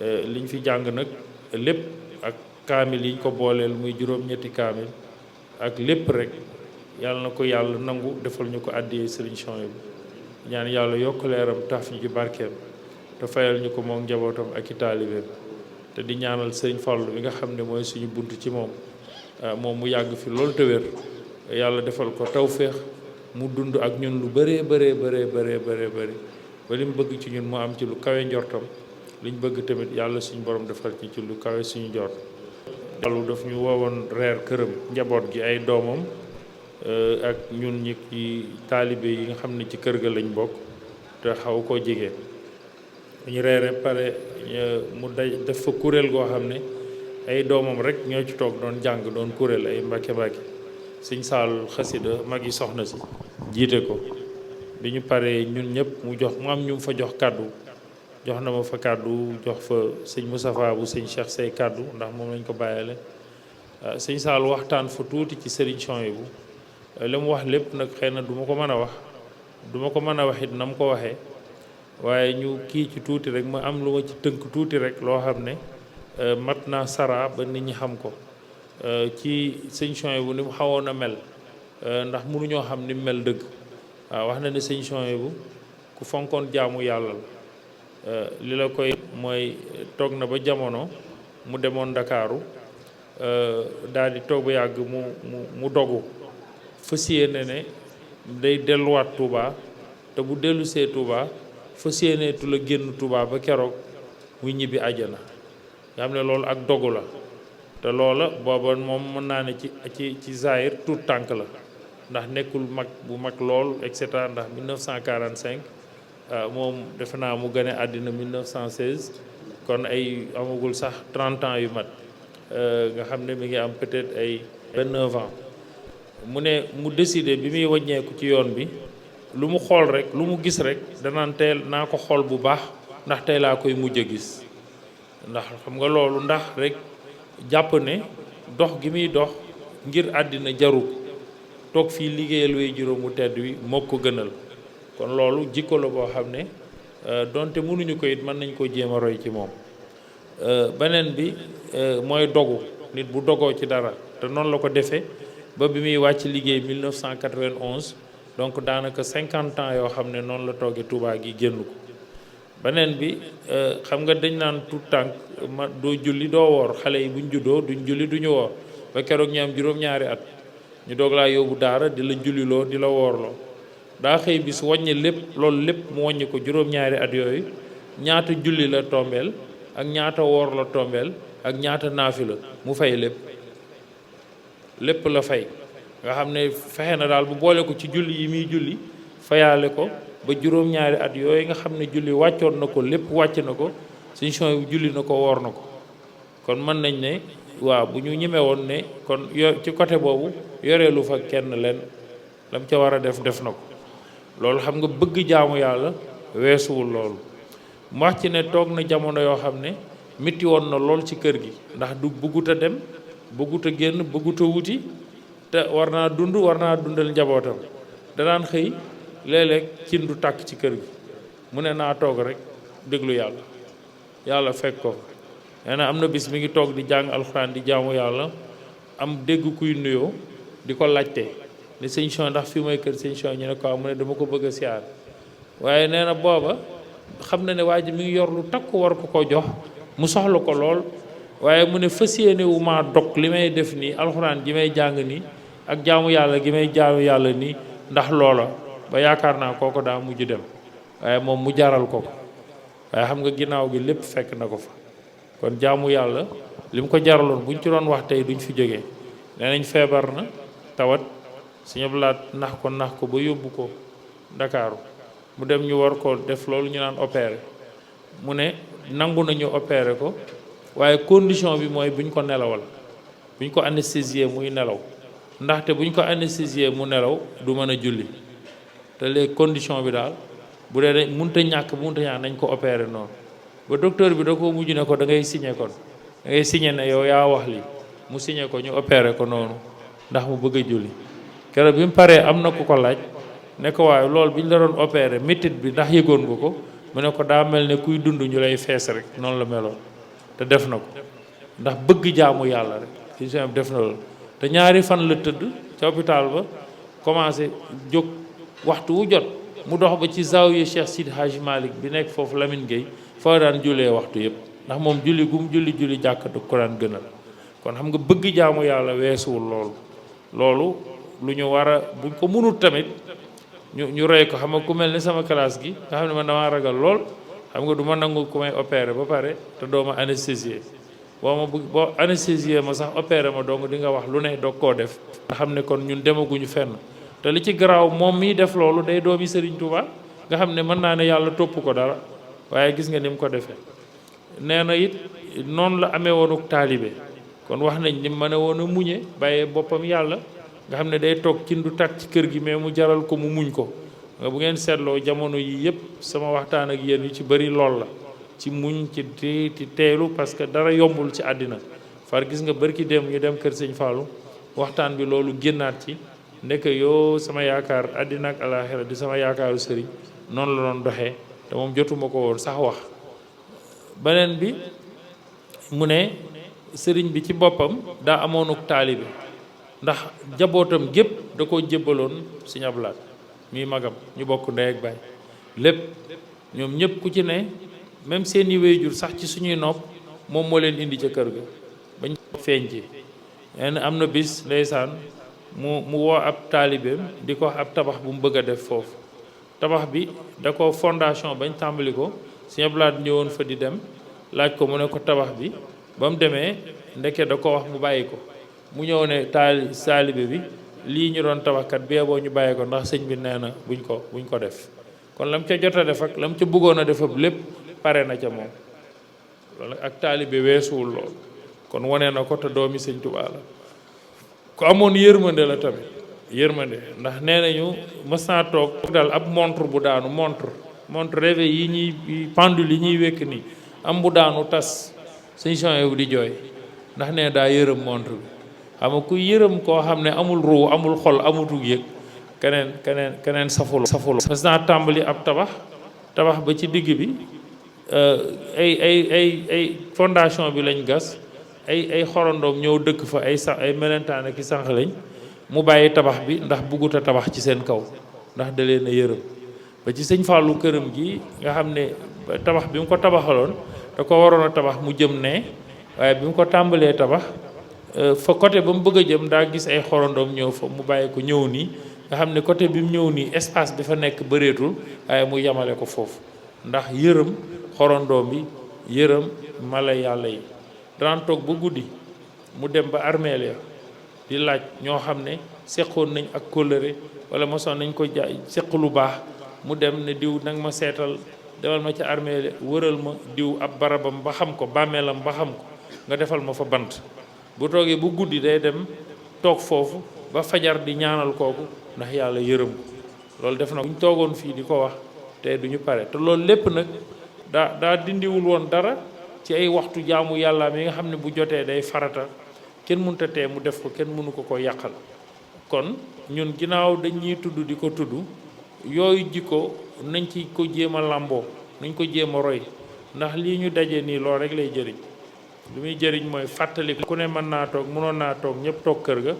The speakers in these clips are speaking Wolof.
liñ fi jàng nag lépp ak kaamil yiñ ko booleel muy juróom-ñetti kaamil ak lépp rek yàlla na ko yàlla nangu defal ñu ko àddiyee Sëriñ Souhaïbou ñaan yàlla yokk leeram taaf ñu ci barkeem te fayal ñu ko moom njabootam ak i taalibeem te di ñaanal Sëriñ Fallu bi nga xam ne mooy suñu bunt ci moom moom mu yàgg fi loolu te wér yàlla defal ko tawféex mu dund ak ñun lu bëree bëri ba li mu bëgg ci ñun mu am ci lu kawe njortam liñ bëgg tamit yàlla suñu borom defal ci lu kawe suñu njort. yàlla daf ñu woowoon reer këram njaboot gi ay doomam ak ñun ñi ci taalibe yi nga xam ne ci kër ga lañ bokk te xaw koo jege ñu reere pare mu def fa kuréel goo xam ne ay doomam rek ñoo ci toog doon jàng doon kuréel ay mbàkke sëñ Saal xasida mag yi soxna si jiite ko bi ñu paree ñun ñëpp mu am ñu fa jox kàddu jox na ma fa kàddu jox fa sëñ Moustapha bu sëñ Cheikh Say kàddu ndax moom lañ ko bàyyale sëñ Saal waxtaan fa tuuti ci Sëriñ Souhaïbou li mu wax lépp nag xëy na du ma ko mën a wax it na mu ko waxee waaye ñu kii ci tuuti rek ma am lu ma ci tënk tuuti rek loo xam ne mat naa sara ba nit ñi xam ko ci Sëñ Souhaïbou ni mu xawoon a mel ndax mënuñoo xam ni mu mel dëgg waaw wax na ne Sëñ Souhaïbou ku fonkoon jaamu yàlla la li la koy mooy toog na ba jamono mu demoon Ndakaaru daal di toog ba yàgg mu dogu fas yéene ne day delluwaat Touba te bu dellu see Touba fas yéeneetu la génn Touba ba keroog muy ñibbi àjjana nga xam ne loolu ak dogu la te loola booba moom mën naa ne ci zahir tout tànk la ndax nekkul mag bu mag lool et cetera ndax 1945 moom defe naa mu gane àddina 1916 kon ay amagul sax 30 ans yu mat nga xam ne mi ngi am peut-être ay 29 ans mu ne mu décidé bi muy wàññeeku ci yoon bi lu mu xool rek lu mu gis rek danaan teel naa ko xool bu baax ndax tey laa koy mujj a gis ndax xam nga loolu ndax rek jàpp ne dox gi muy dox ngir àddina jaru toog fii liggéeyal way juróomu tedd wi moo ko gënal kon loolu jikko la boo xam ne donte mënuñu ko it mën nañ ko jéem a roy ci moom beneen bi mooy dogu nit bu dogoo ci dara te noonu la ko defee ba bi muy wàcc liggéey 1991 donc daanaka 50 ans yoo xam ne noonu la toogee Touba gi génn ko beneen bi xam nga dañ naan tout tànk ma doo julli doo woor xale yi buñ juddoo duñ julli duñu woor ba keroog ñu am juróom-ñaari at ñu doog laa yóbbu daara di la julliloo di la woorloo daa xëy bis wàññi lépp loolu lépp mu wàññi ko juróom-ñaari at yooyu ñaata julli la tombeel ak ñaata woor la tombeel ak ñaata naafi la mu fay lépp la fay nga xam ne fexe na daal bu boole ko ci julli yi muy julli fayaale ko ba juróom-ñaari at yooyu nga xam ne julli wàccoon na ko lépp wàcc na ko Sëñ Souhaïbou julli na ko woor na ko kon mën nañ ne waaw bu ñu ñemee woon ne kon ci côté boobu yoreelu fa kenn leen lam ca war a def na ko loolu xam nga bëgg jaamu yàlla weesuwul loolu mu wax ci ne toog na jamono yoo xam ne mitti woon na lool ci kër gi ndax du bëggut a dem bëggut a génn bëggut a wuti te war naa dundal njabootam danaan xëy léeg-léeg cin du tàkk ci kër gi mu ne naa toog rek déglu yàlla fekk ko nee na am na bis mi ngi toog di jàng alxuraan di jaamu yàlla am dégg kuy nuyoo di ko laajte ne Sëñ Souhaïbou ndax fii mooy kër Sëñ Souhaïbou ñu ne ko mu ne dama ko bëgg a siyaar waaye nee na booba xam na ne waa ji mi ngi yor lu takku war ko jox mu soxla ko lool waaye mu ne fas yéene wu maa dog li may def nii alxuraan gi may jàng nii ak jaamu yàlla gi may jaamu yàlla nii ndax loola ba yaakaar naa kooko daa mujj dem waaye moom mu jaral ko waaye xam nga ginnaaw gi lépp fekk na ko fa kon jaamu yàlla li mu ko jaraloon buñ ci doon wax tey duñ fi jógee nee nañ feebar na tawat Sëñ Abdou Lahad nax ko ba yóbbu ko Ndakaaru mu dem ñu war ko def loolu ñu naan opéré mu ne nangu nañu opéré ko waaye condition bi mooy buñ ko nelawal buñ ko anesthésier muy nelaw ndaxte buñ ko anesthésier mu nelaw du mën a julli te les condition bi daal bu dee mënta ñàkk nañ ko opéré noonu ba docteur bi da ko mujj ne ko da ngay signé kon da ngay signé ne yow yaa wax li mu signé ko ñu opéré ko noonu ndax mu bëgg a julli keroog bi mu paree am na ku ko laaj ne ko waaye loolu bi ñu la doon opéré métit bi ndax yëgoon nga ko mu ne ko daa mel ne kuy dund ñu lay fees rek noonu la meloon te def na ko ndax bëgg jaamu yàlla rek sëñ Souhaïbou def na loolu te ñaari fan la tëdd ca hôpital ba commencé jóg waxtu wu jot mu dox ba ci zawiya Cheikh Sidi Hadji Malick bi nekk foofu Lamine Gueye fa daan jullee waxtu yëpp ndax moom julli gum julli jàkk du ko daan gënal kon xam nga bëgg jaamu yàlla weesuwul loolu lu ñu war a buñ ko mënul tamit ñu roy ko xam nga ku mel ni sama classe gi nga xam ne man damaa ragal lool xam nga du ma nangu ku may opéré ba pare te doo ma anesthésier boo anesthésier ma sax opéré ma donc di nga wax lu ne doog koo def nga xam ne kon ñun demaguñu fenn te li ci garaaw moom miy def loolu day doomi Serigne Touba nga xam ne mën naa ne yàlla topp ko dara waaye gis nga ni mu ko defee nee na it noonu la amee woonuk taalibe kon wax nañ ni mën a woon a muñe bàyyee boppam yàlla nga xam ne day toog ci ndu tàkk ci kër gi mais mu jaral ko mu muñ ko nga bu ngeen seetloo jamono yi yëpp sama waxtaan ak yéen yu ci bëri lool la ci muñ ci teelu parce que dara yombul ci àddina far gis nga bërki dem ñu dem kër sëñ Fallou waxtaan bi loolu génnaat ci ndek yoo sama yaakaar àddina ak alaaxira di sama yaakaaru sëriñ noonu la doon doxee te moom jotuma ko woon sax wax beneen bi mu ne sëriñ bi ci boppam daa amoonuk taalibe ndax jabootam gépp da koo jébbaloon Sëñ Abdou Lahad muy magam ñu bokk ndey ak baay lépp ñoom ñëpp ku ci ne même seeni wéyjur sax ci suñuy nopp moom moo leen indi ca kër ga bañ feeñ ci yenn am na bis ndeysaan mu woo ab taalibeem di ko wax ab tabax bu mu bëgg a def foofu tabax bi da ko fondation bañ tàmbali ko Sëñ Abdou Lahad ñëwoon fa di dem laaj ko mu ne ko tabax bi ba mu demee ndeke da ko wax mu bàyyi ko mu ñëw ne taalibe bi lii ñu doon tabaxkat bi boo ñu bàyyi ko ndax sëñ bi nee na buñ ko def kon lam ca jot a def ak lam ca bëggoon a def lépp pare na ca moom loolu ak taalibe weesuwul lool kon wane na ko te doomi sëñ Tuubaa la ku amoon yërmande la tamit yërmande ndax nee nañu mës naa toog daal ab montre bu daanu montre réveil yi ñuy pendule yi ñuy wékk nii am bu daanu tas sëñ Souhaïbou di jooy ndax nee daa yërëm montre bi xam nga ku yërëm koo xam ne amul ruu amul xol amutug yëg keneen safulu mas naa tàmbali ab tabax ba ci digg bi ay fondation bi lañ gas ay xorondoom ñëw dëkk fa ay melentaan ak i sànq lañ mu bàyyi tabax bi ndax buggut a tabax ci seen kaw ndax da leen a yërëm ba ci sëñ Fallou këram gi nga xam ne tabax bi mu ko tabaxaloon da ko waroon a tabax mu jëm ne waaye bi mu ko tàmbalee tabax fa côté ba mu bëgg a jëm daa gis ay xorondoom ñëw fa mu bàyyi ko ñëw nii nga xam ne côté bi mu ñëw nii espace bi fa nekk bëreetul waaye mu yamale ko foofu ndax yërëm xorondoom bi yërëm mala yàlla yi daan toog ba guddi mu dem ba armeel ya di laaj ñoo xam ne seqoon nañ ak kóllëre wala mosoon nañ ko jaay seq lu baax mu dem ne diw nag ma seetal demal ma ca armeel wëral ma diw ab barabam ba xam ko bàmmeelam ba xam ko nga defal ma fa bant bu toogee bu guddi day dem toog foofu ba fajar di ñaanal kooku ndax yàlla yërëm ko loolu def na bu ñu toogoon fii di ko wax te duñu pare te loolu lépp nag daa dindiwul woon dara ci ay waxtu jaamu yàlla mi nga xam ne bu jotee day farata kenn mënta tee mu def ko kenn mënu ko yàqal kon ñun ginnaaw dañuy tudd di ko tudd yooyu jikko nañ ci ko jéem a làmboo nañ ko jéem a roy ndax lii ñu daje nii loolu rek lay jëriñ li muy jëriñ mooy fàttali ku ne mën naa toog mënoon naa toog ñëpp toog kër ga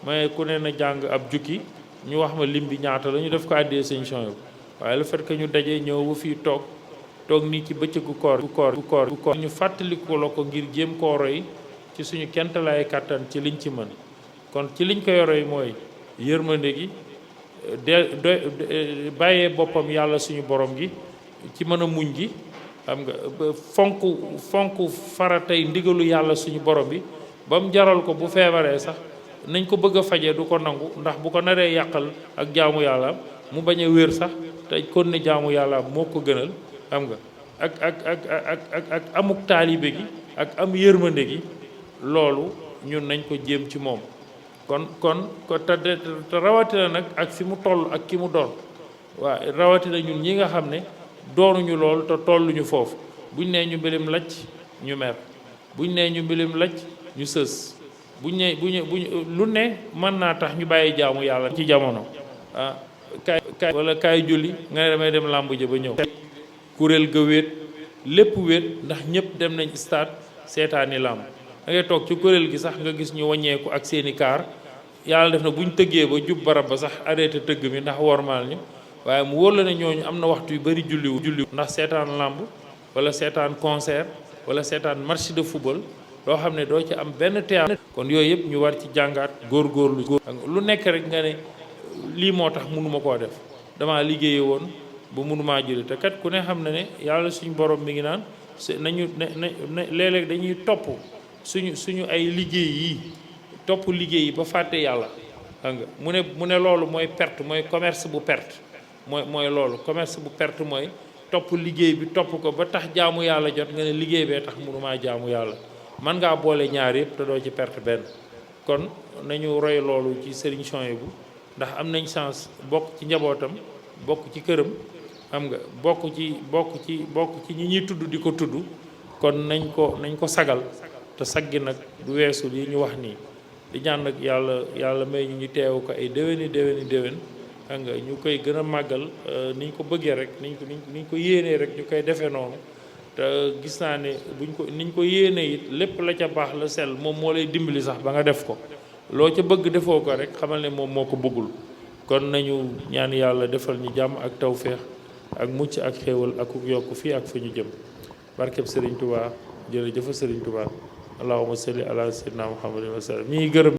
mais ku ne na jàng ab jukki ñu wax ma lim bi ñaata la ñu def ko àddee sëñ Souhaïbou waaye le fait que ñu daje ñëw ba fii toog nii ci bëccëgu koor ñu fàttaliku la ko ngir jéem koo roy ci suñu kentalaay kàttan ci liñ ci mën kon ci liñ koy roy mooy yërmande gi bàyyee boppam yàlla suñu borom gi ci mën a muñ gi xam nga fonk faratay ndigalu yàlla suñu borom bi ba mu jaral ko bu feebaree sax nañ ko bëgg a faje du ko nangu ndax bu ko naree yàqal ak jaamu yàlla mu bañ a wér sax te kon ne jaamu yàlla moo ko gënal xam nga ak amuk taalibe gi ak am yërmande gi loolu ñun nañ ko jéem ci moom kon te rawatina nag ak fi mu toll ak ki mu doon waaw rawatina ñun ñi nga xam ne doonuñu lool te tolluñu foofu buñ nee ñu mbilim lacc ñu mer buñ nee ñu mbilim lacc ñu sës buñ lu ne mën naa tax ñu bàyyi jaamu yàlla ci jamono kaay wala kaay julli nga ne damay dem làmb ja ba ñëw kuréel ga wéet lépp wéet ndax ñëpp dem nañ stade seetaani làmb da ngay toog ci kuréel gi sax nga gis ñu wàññeeku ak seeni kaar yàlla def na bu ñu tëggee ba jub barab ba sax arrêté tëgg mi ndax wormaal ñu waaye mu wóor la ne ñooñu am na waxtu yu bari julliwu ndax seetaan làmb wala seetaan concert wala seetaan match de football loo xam ne doo ci am benn théâtre kon yooyu yëpp ñu war ci jàngaat góorgóorlu lu nekk rek nga ne lii moo tax mënuma koo def dama liggéeye woon ba mënumaa julli te kat ku ne xam na ne yàlla suñu borom mi ngi naan nañu ne léeg-léeg dañuy topp suñu ay liggéey yi topp liggéey yi ba fàtte yàlla xam nga mu ne loolu mooy perte mooy commerce bu perte mooy loolu commerce bu perte mooy topp liggéey bi topp ko ba tax jaamu yàlla jot nga ne liggéey bee tax mënumaa jaamu yàlla man ngaa boole ñaar yëpp te doo ci perte benn kon nañu roy loolu ci Serigne Souhaïbou ndax am nañ chance bokk ci njabootam bokk ci këram xam nga bokk ci ñi ñuy tudd di ko tudd kon nañ ko sagal te saggi nag du weesu li ñu wax nii di ñaan nag yàlla may ñu teew ko ay déwéni xam nga ñu koy gën a màggal niñ ko bëggee rek niñ ko yéenee rek ñu koy defee noonu te gis naa ne niñ ko yéenee it lépp la ca baax la sell moom moo lay dimbali sax ba nga def ko loo ca bëgg defoo ko rek xamal ne moom moo ko bëggul kon nañu ñaan yàlla defal ñu jàmm ak tawféex ak mucc ak xéewal ak yokk fii ak fu ñu jëm barkeb Serigne Touba jërëjëf Serigne Touba allahumma salli ala sayyidina Muhammadin wa sallam ñi gërëm